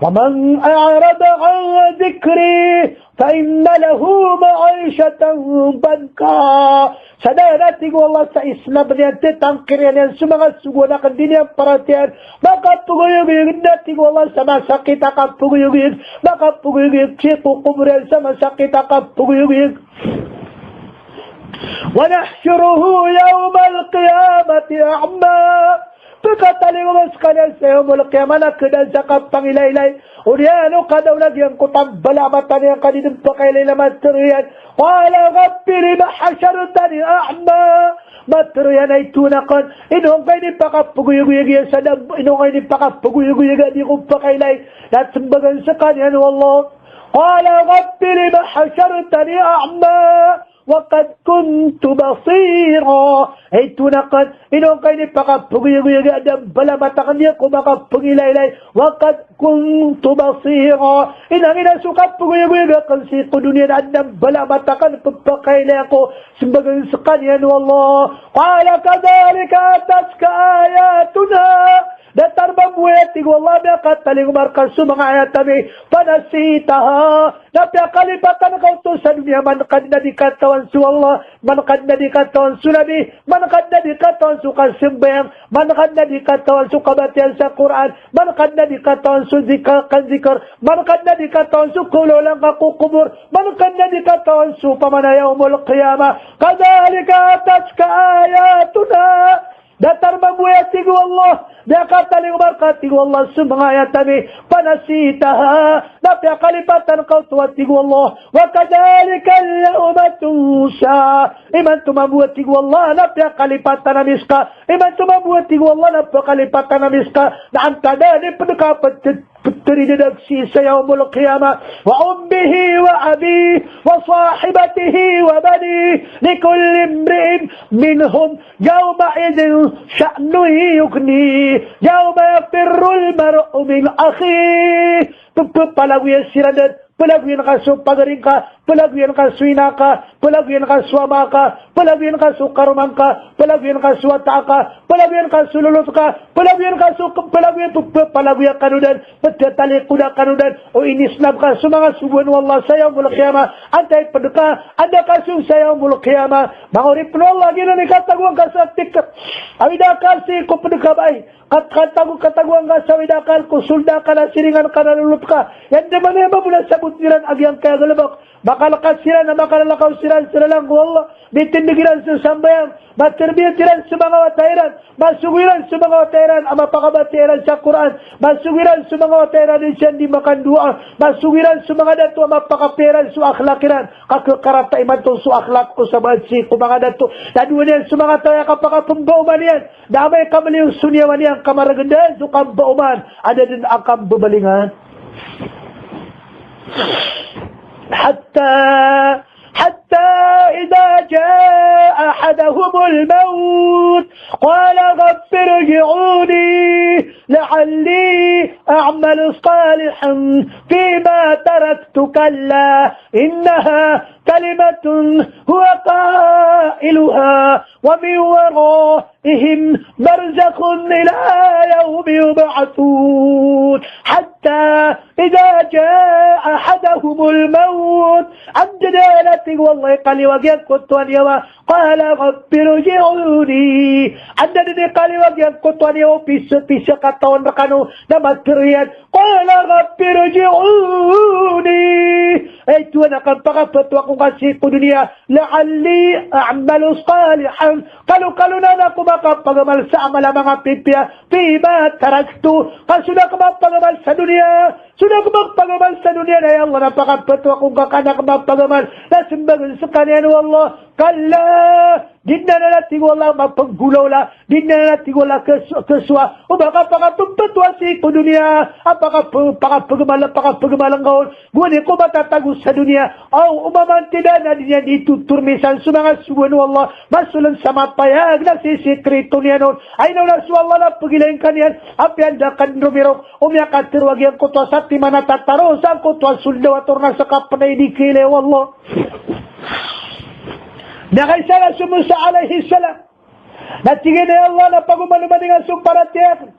Wa man a'rada an dhikri fa inna lahu ma'ishatan danka. Sadn a tig o Allah sa isnabn iyan, ttangkiriyan iyan so manga sogoan akn, di niyan paratiyayaan, makapagoyagoyag a tig o Allah sa masakit a kapagoyagoyag, makapagoyagoyag sii ko kobor iyan sa masakit a kapagoyagoyag. Wa nahshuruhu yawmal qiyamati a'ma. Pkatalingoma skaniyan sa yawmal qiyamah na kdaan sa kapangilaylay. Odi na o kadaolag iyan ko tambala a mata niyan ka di dn pkailaylay a matharo iyan. Qala rabbi lima hashartani a'ma. Matharo iyan a ito akn, ino ngka inipakapagoyagoyag iyan sa dam, ino ngka inipakapagoyagoyag a di ko pkailay. Na smbag skaniyan o Allah: Qala rabbi lima hashartani a'ma wa qad kuntu basira. Ito akn, ino ngka inipakapagoyagoyag a dambala a mata akn, di ako makapangilaylay. Wa qad kuntu basira. Inangina so kapagoyagoyag akn sii ko doniya na dambala a mata akn, pphakailay ako. Smbag skaniyan o Allah: Qala kadhalika atatka ayatuna. Datar mambo a tig o Allah, miyakatalingoma rka so manga ayat ami, fanasitaha, na piyakalipatan ka oto sa doniya, man ka dn a di katawan so Allah, man ka dn a di katawan so Nabi, man ka dn a di katawan so kasambayang, man ka dn a di katawan so kabatiya sa Qur'an, man ka dn a di katawan so zikr, kanzikr, man ka dn a di katawan so kaolaola ngka ko kobor, man ka dn a di katawan so pamana yawmal qiyamah. Kadhalika atatka ayatuna. Datar mambo a tig o Allah, miyakatalingoma rka tig o Allah so manga ayat ami, fanasitaha, na piyakalipatan ka oto a tig o Allah, wa kadhalikal yawma tunsa. Imanto mambo a tig o Allah, na piyakalipatan ami ska, imanto mambo a tig o Allah, na piyakalipatan ami ska, na antaa dn i pd ka pd Ptharoon a dadag sii sa yawmul qiyamah, wa ummihi wa abihi wa sahibatihi wa banihi, likulli imri'in minhum yawma'idhin sha'nun yughnihi, yawma yafirrul mar'u min akhihi. P-, p-, palagoyan siran dn, palagoyan ka so pagari ngka, palagoyan ka so ina ka, palagoyan ka so ama ka, palagoyan ka so karoma ngka, palagoyan ka so wata ka, palagoyan ka so lolot ka, palagoyan ka so, palagoyan, p-, p-, palagoyan kano dn, pthatalikoda kano dn o inisnab ka so manga sogoan o Allah sa yawmul qiyamah. Antaa i pd ka, anda ka song sa yawmul qiyamah. Manga oripn o Allah, giyanan i katagoan ka sa tikr. Awid a akal sii ko pd ka bai. Kat-, katago, katagoan ka sa awid a akal ko sold a akal a siringan ka na lolot ka. Aya dn man aya mambo na sabot iran a giyangkaya galbk. Makalkas siran, makalakaw siran sa lalan ko Allah. Mitindg iran sa sambayang. Matarbiyat iran so manga wata iran. Masogo iran so manga wata iran a mapakabatiya iran sa Qur'an. Masogo iran so manga wata iran a di siran di makandoa. Masogo iran so manga dato a mapakapiya iran so akhlaq iran. Ka khakarata imanto so akhlaq o sabaad sii ko manga dato. Na dowa niyan so manga taw a kapakapmbaoman iyan. Na amay ka mliyo so niyawa niyan ka margn dn so kambaoman a da dn a kambabalingan. Hatta, hatta idha jaa ahadahumul mawt, qala rabbi irji'un la'alli a'malu salihan fima taraktu, kalla innaha kalimatun huwa qailuha wa min waraihim barzakhun ila yawmi yub'athun. Hatta idha jaa ahadahumul mawt. Antaa dn a tig o Allah i kaliyo a giyangkoto a niyawa. Qala rabbi rji'un. Anda dn i kaliyo a giyangkoto a niyawa o pisa, pisa katawan rkano na matharo iyan. Qala rabbi rji'un. Ay Tuhan, akn, pakapto ako ngka sii ko doniya. La'alli a'malu salihan. Kalokalo na ako makapagamal sa amal a manga pipiya. Fima taraktu. Ka so da ako makapagamal sa doniya. So da ako makapagamal sa doniya na, ya Allah, na pakapto ako ngka ka an ako makapagamal. Na smbag skaniyan o Allah. Kalla. Di dn anan, a tig o Allah, mapnggolawla. Di dn anan, a tig o Allah, khasowa, khasowa o ba ka pakapto a sii ko doniya a pakap-, pakapagamal, pakapagamal ngka on. Gowani ko matatago sa doniya. Aw, o ba man tidan a di niyan di totormisan so manga sogoan o Allah, masoln sa mapayag na sisikrito niyan on. Ay na, o na so Allah na pagilay ngka niyan. Apiya anda ka dn romirok o miyakatharo a giyangkoto a satiman a tataro sangkoto a soldawator na ska pn a di kailay o Allah. Na kaisa na so Musa alayhis salam. Na tig iyan a, ya Allah, na pagomanomaninga so paratiyaya akn.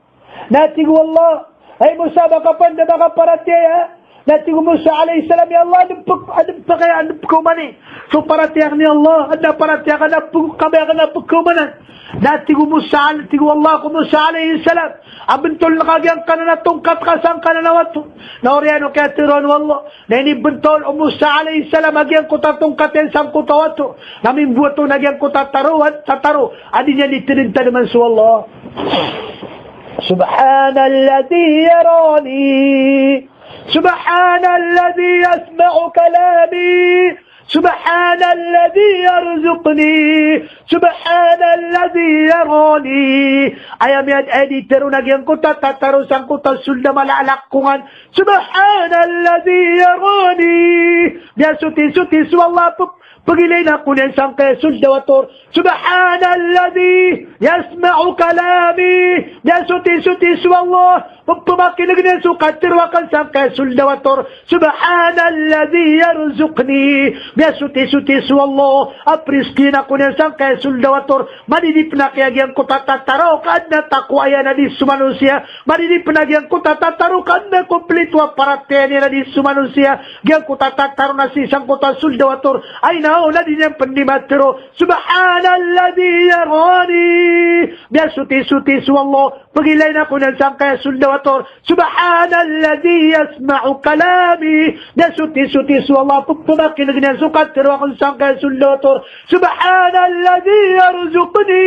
Na tig o Allah, hay Musa, ba ka pn da makaparatiyaya? Na tig o Musa alayhis salam, ya Allah, adn pk-, adn pk-, adn pkaomani so paratiyaya akn, ya Allah, adn a paratiyaya akn a pk-, kabaya akn a pkaomanan. Na tig o Musa, tig o Allah ko Musa alayhis salam, a bntoln ka giyangkanan a tongkat ka sangkanan a wato. Na oriyan o kiyatharo o Allah. Na inibntol o Musa alayhis salam a giyangkoto a tongkat iyan sangkoto a wato. Na mimboto na giyangkoto a taro, a tataro a di niyan di tadmtadman so Allah. Subhanalladhi yarani. Subhanalladhi yasma'u kalami. Subhanalladhi yarzuqni. Subhanalladhi yarani. Aya miyad-, aya di tharoon a giyangkoto a tataro sangkoto a sold a mala a lakongan. Subhanalladhi yarani. Miyasoti-soti so Allah a p-, pagilay ako niyan sangkaya sold a wator. Subhanalladhi yasma'u kalami. Miyasoti-soti so Allah a p-, pmakin'g niyan so katharo akn sangkaya sold a wator. Subhanalladhi yarzuqni. Miyasoti-soti so Allah a prizkiin ako niyan sangkaya sold a wator. Madidipn aki a giyangkoto a tataro ka adn a takowa iyan a di so manosiya. Madidipn a giyangkoto a tataro ka adn a komplito a paratiyaya niyan a di so manosiya. Giyangkoto a tataro na sii sangkoto a sold a wator. Ay na, o na di niyan pn di matharo. Subhanalladhi yarani. Miyasoti-soti so Allah a pagilay ako niyan sangkaya sold a wator. Subhanalladhi yasma'u kalami. Miyasoti-soti so Allah a p-, pmakin'g niyan so katharo akn sangkaya sold a wator. Subhanalladhi yarzuqni.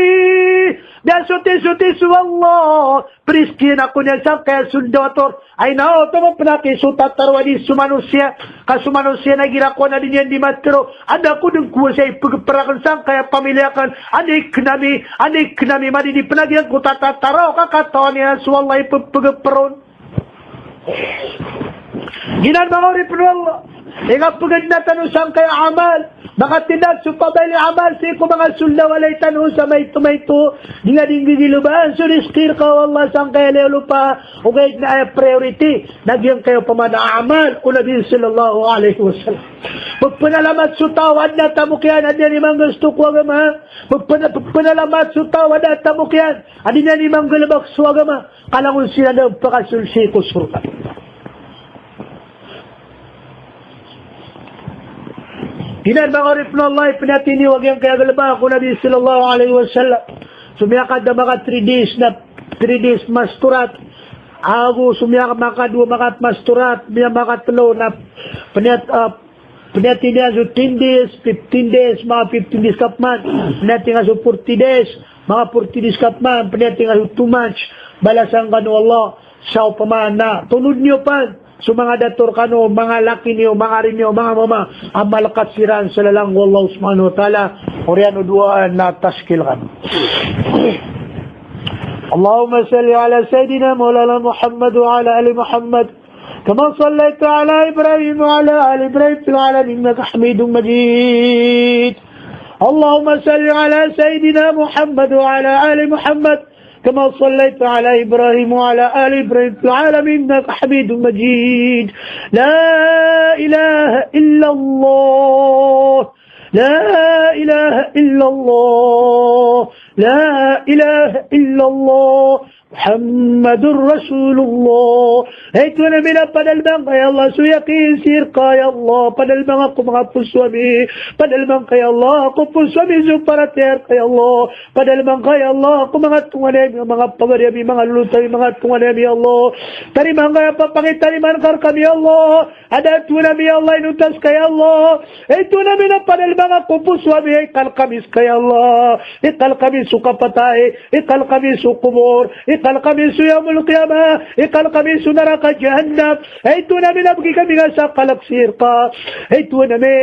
Miyasoti-soti so Allah a prizkiin ako niyan sangkaya sold a wator. Ay na, o, tomo pn aki so tataro a di so manosiya. Ka so manosiya na igira kowan a di niyan di matharo. Anda ko dn kowasa i pgpr akn sangkaya pamilya akn. Anda i knami, anda i knami, madidipn a giyangkoto a tataro ka katawan iyan so Allah i p-, pgpr on. Giyanan manga oripn o Allah i kapgdna tano sangkaya amal. Makatindag so pabail i amal sii ko manga sold a walay tano sa maito-maito. Di nga di nggigiloban so rizki rka o Allah sangkaya liyalopa. Ogaid na aya priority na giyangkaya opama na amal o Nabi sallallahu alaihi wasallam. Pphanalambat so taw a adn a tamok iyan a di niyan di manggasto ko agama. Pphana-, pphanalambat so taw a adn a tamok iyan a di niyan di manggalbk so agama. Ka langon sii na da pakasold sii ko sorga. Giyanan manga oripn o Allah i pniyatindi o giyangkaya galbk o Nabi sallallahu alaihi wasallam. So miyakada maka three days na three days masturat. Ago so miyaka-, makadowa maka masturat, miya-, makatlo na pniyat-, ah, pniyatindi iyan so ten days, fifteen days, maka fifteen days ka pman. Pniyatindi iyan so forty days, maka forty days ka pman. Pniyatindi iyan so two months. Balasan kano o Allah sa opama na tonod niyo pn so manga dato rkano, manga laki niyo, manga ari niyo, manga mama a malkat siran sa lalan o Allah subhanahu wa ta'ala. Oriyan o dowa na taskil kano. اللهم صل على سيدنا مولانا محمد وعلى آل محمد كما صليت على إبراهيم وعلى آل إبراهيم في العالمين إنك حميد مجيد. اللهم صل على سيدنا محمد وعلى آل محمد كما صليت على إبراهيم وعلى آل إبراهيم في العالمين إنك حميد مجيد. لا إله إلا الله. لا إله إلا الله. لا إله إلا الله. Muhammadur Rasulullah. Hay Tuhan ami na padalma ngka ya Allah so yakin sii rka ya Allah. Padalma ngka ko manga poso ami. Padalma ngka ya Allah ko poso ami so paratiyaya rka ya Allah. Padalma ngka ya Allah ko manga tonganay ami, manga pagari ami, manga lolot ami, manga tonganay ami ya Allah. Tarimaa ngka ya, pakitarima ngka rkami ya Allah. Anda Tuhan ami ya Allah inonta ska ya Allah. Hay Tuhan ami na padalma ngka ko poso ami, ikal kami ska ya Allah. Ikal kami so kapatay, ikal kami so kobor, ikal kami so yawmul qiyamah, ikal kami so naraka jahannam. Hay Tuhan ami na bgi kami ngka sa kalk sii rka. Hay Tuhan ami,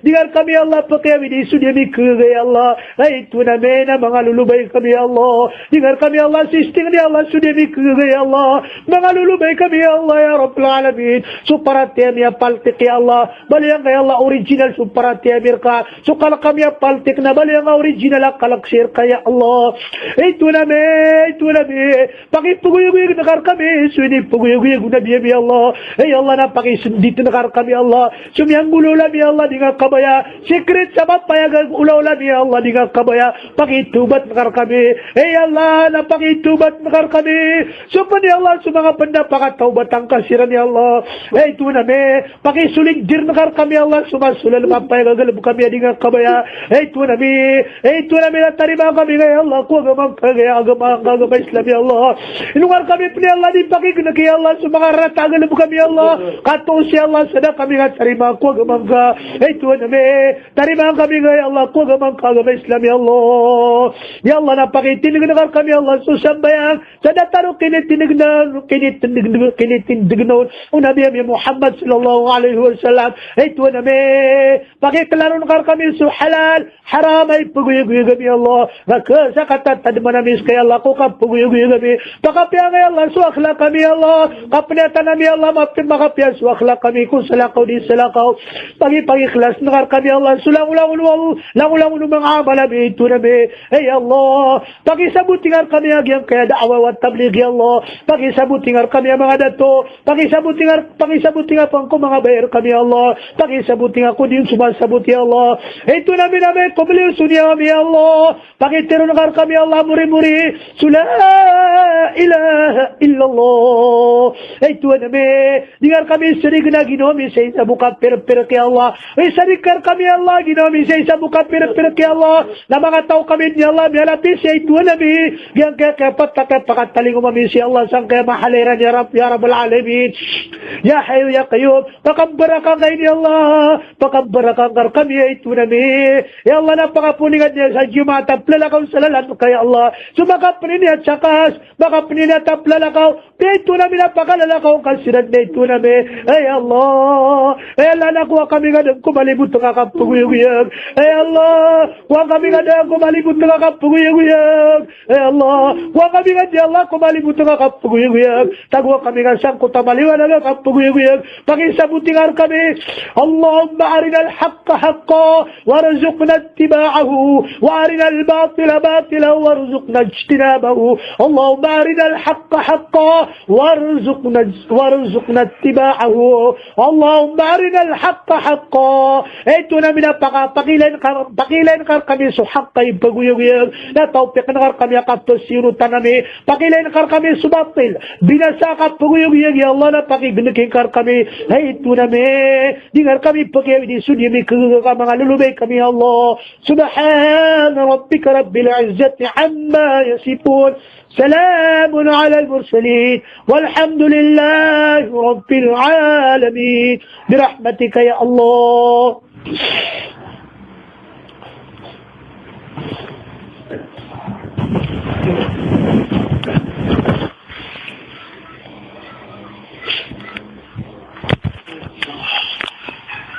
di ngka rkami ya Allah pkiyawidi so di ami khagaga ya Allah. Hay Tuhan ami na manga lolobay kami ya Allah. Di ngka rkami ya Allah sisting di ya Allah so di ami khagaga ya Allah. Manga lolobay kami ya Allah ya Rabbal Alamin. So paratiyaya ami a paltik ya Allah, baloya ngka ya Allah original so paratiyaya ami rka. So kalk ami a paltik na baloya ngka original a kalk sii rka ya Allah. Hay Tuhan ami, hay Tuhan ami, pakipagoyagoyag ngka rkami so inipagoyagoyag o Nabi ami ya Allah. Hay Allah na pakisndit ngka rkami ya Allah so miyanggolawla ami ya Allah di ngka kabaya. Secret sa mapayag a olawla ami ya Allah di ngka kabaya. Pakitawbat ngka rkami. Hay Allah na pakitawbat ngka rkami. So pn ya Allah so manga pn na pakatawbatan ka siran ya Allah. Hay Tuhan ami, pakisolindir ngka rkami ya Allah so manga solal a mapayag a galbk ami a di ngka kabaya. Hay Tuhan ami, hay Tuhan ami na tarimaa kami ngka ya Allah ko agama ngka, agama ngka, agama Islam ya Allah. Ino ngka rkami pn ya Allah di pakignki ya Allah so manga rata a galbk ami ya Allah. Katoos ya Allah sa da kami ngka tarimaa ko agama ngka. Hay Tuhan ami, tarimaa kami ngka ya Allah ko agama ngka, agama Islam ya Allah. Ya Allah na pakitindg ngka rkami ya Allah so sambayang sa datar o kinitindg na, kinitindg, kinitindg na o Nabi ami Muhammad sallallahu alaihi wasallam. Hay Tuhan ami, pakiklaro ngka rkami so halal, haram a ipagoyagoyag ami ya Allah. Na khasakat a tadman ami ska ya Allah ko kapagoyagoyag ami. Pakapiya ngka ya Allah so akhlak ami ya Allah. Kapniyatan ami ya Allah, mapi-, makapiya so akhlak ami ko salakaw di salakaw. Paki-, pakikhlas ngka rkami ya Allah so langolangon o, langolangon o manga amal ami, hay Tuhan ami. Hay Allah, pakisaboti ngka rkami a giyangkaya da'wah wa tabligh ya Allah. Pakisaboti ngka rkami a manga dato. Pakisaboti ngka, pakisaboti ngka pn ko manga baya rkami ya Allah. Pakisaboti ngka ko di on somasabot ya Allah. Hay Tuhan ami na amay ko mliyo so niyawa ami ya Allah, pakitero ngka rkami ya Allah morimori so la ilaha illallah. Hay Tuhan ami, di ngka rkami sarign a ginawa mi sa isa bo kapirpirk ya Allah. Hay, sarig ka rkami ya Allah ginawa mi sa isa bo kapirpirk ya Allah. Na manga taw kami dn ya Allah miyalapis, hay Tuhan ami, giyangkaya kapatak a pakatalingoma mi sii ya Allah sangkaya mahal iran ya Rabb, ya Rabbal Alamin. Ya Hayyu ya Qayyum, pakabaraka ngka ini ya Allah. Pakabaraka ngka rkami, hay Tuhan ami. Ya Allah na pakaponingan iyan sa Jumaat a plalakaw sa lalan ka ya Allah. So makapniniyat sa kas, makapniniyat a plalakaw, hay Tuhan ami na pakalalakaw ka siran, hay Tuhan ami. Hay Allah, hay Allah na kowa kami ngka dn ko malibot a kapagoyagoyag. Hay Allah, kowa kami ngka dn ko malibot a kapagoyagoyag. Hay Allah, kowa kami ngka dn ya Allah ko malibot a kapagoyagoyag. Tagoa kami ngka sangkoto a maliwanag a kapagoyagoyag. Pakisaboti ngka rkami. Allahumma arinal haqqa haqqa warzuqna ittiba'ahu, wa arinal batila batila warzuqna ijtinabahu. Allahumma arinal haqqa haqqa warzuqna, warzuqna ittiba'ahu. Allahumma arinal haqqa haqqa. Hay Tuhan ami na paka-, pakilay ngka, pakilay ngka rkami so haqq a ipagoyagoyag. Na tawfiq ngka rkami a kapasiyonotan ami. Pakilay ngka rkami so batil, binasa a kapagoyagoyag, ya Allah, na pakignki ngka rkami. Hay Tuhan ami, di ngka rkami pakiyawidi so di ami khagaga ka manga lolobay kami, ya Allah. Subhana rabbika rabbil izzati amma yasifun. Salamun alal mursalin. Walhamdulillahi rabbil alamin. Birahmatika ya Allah.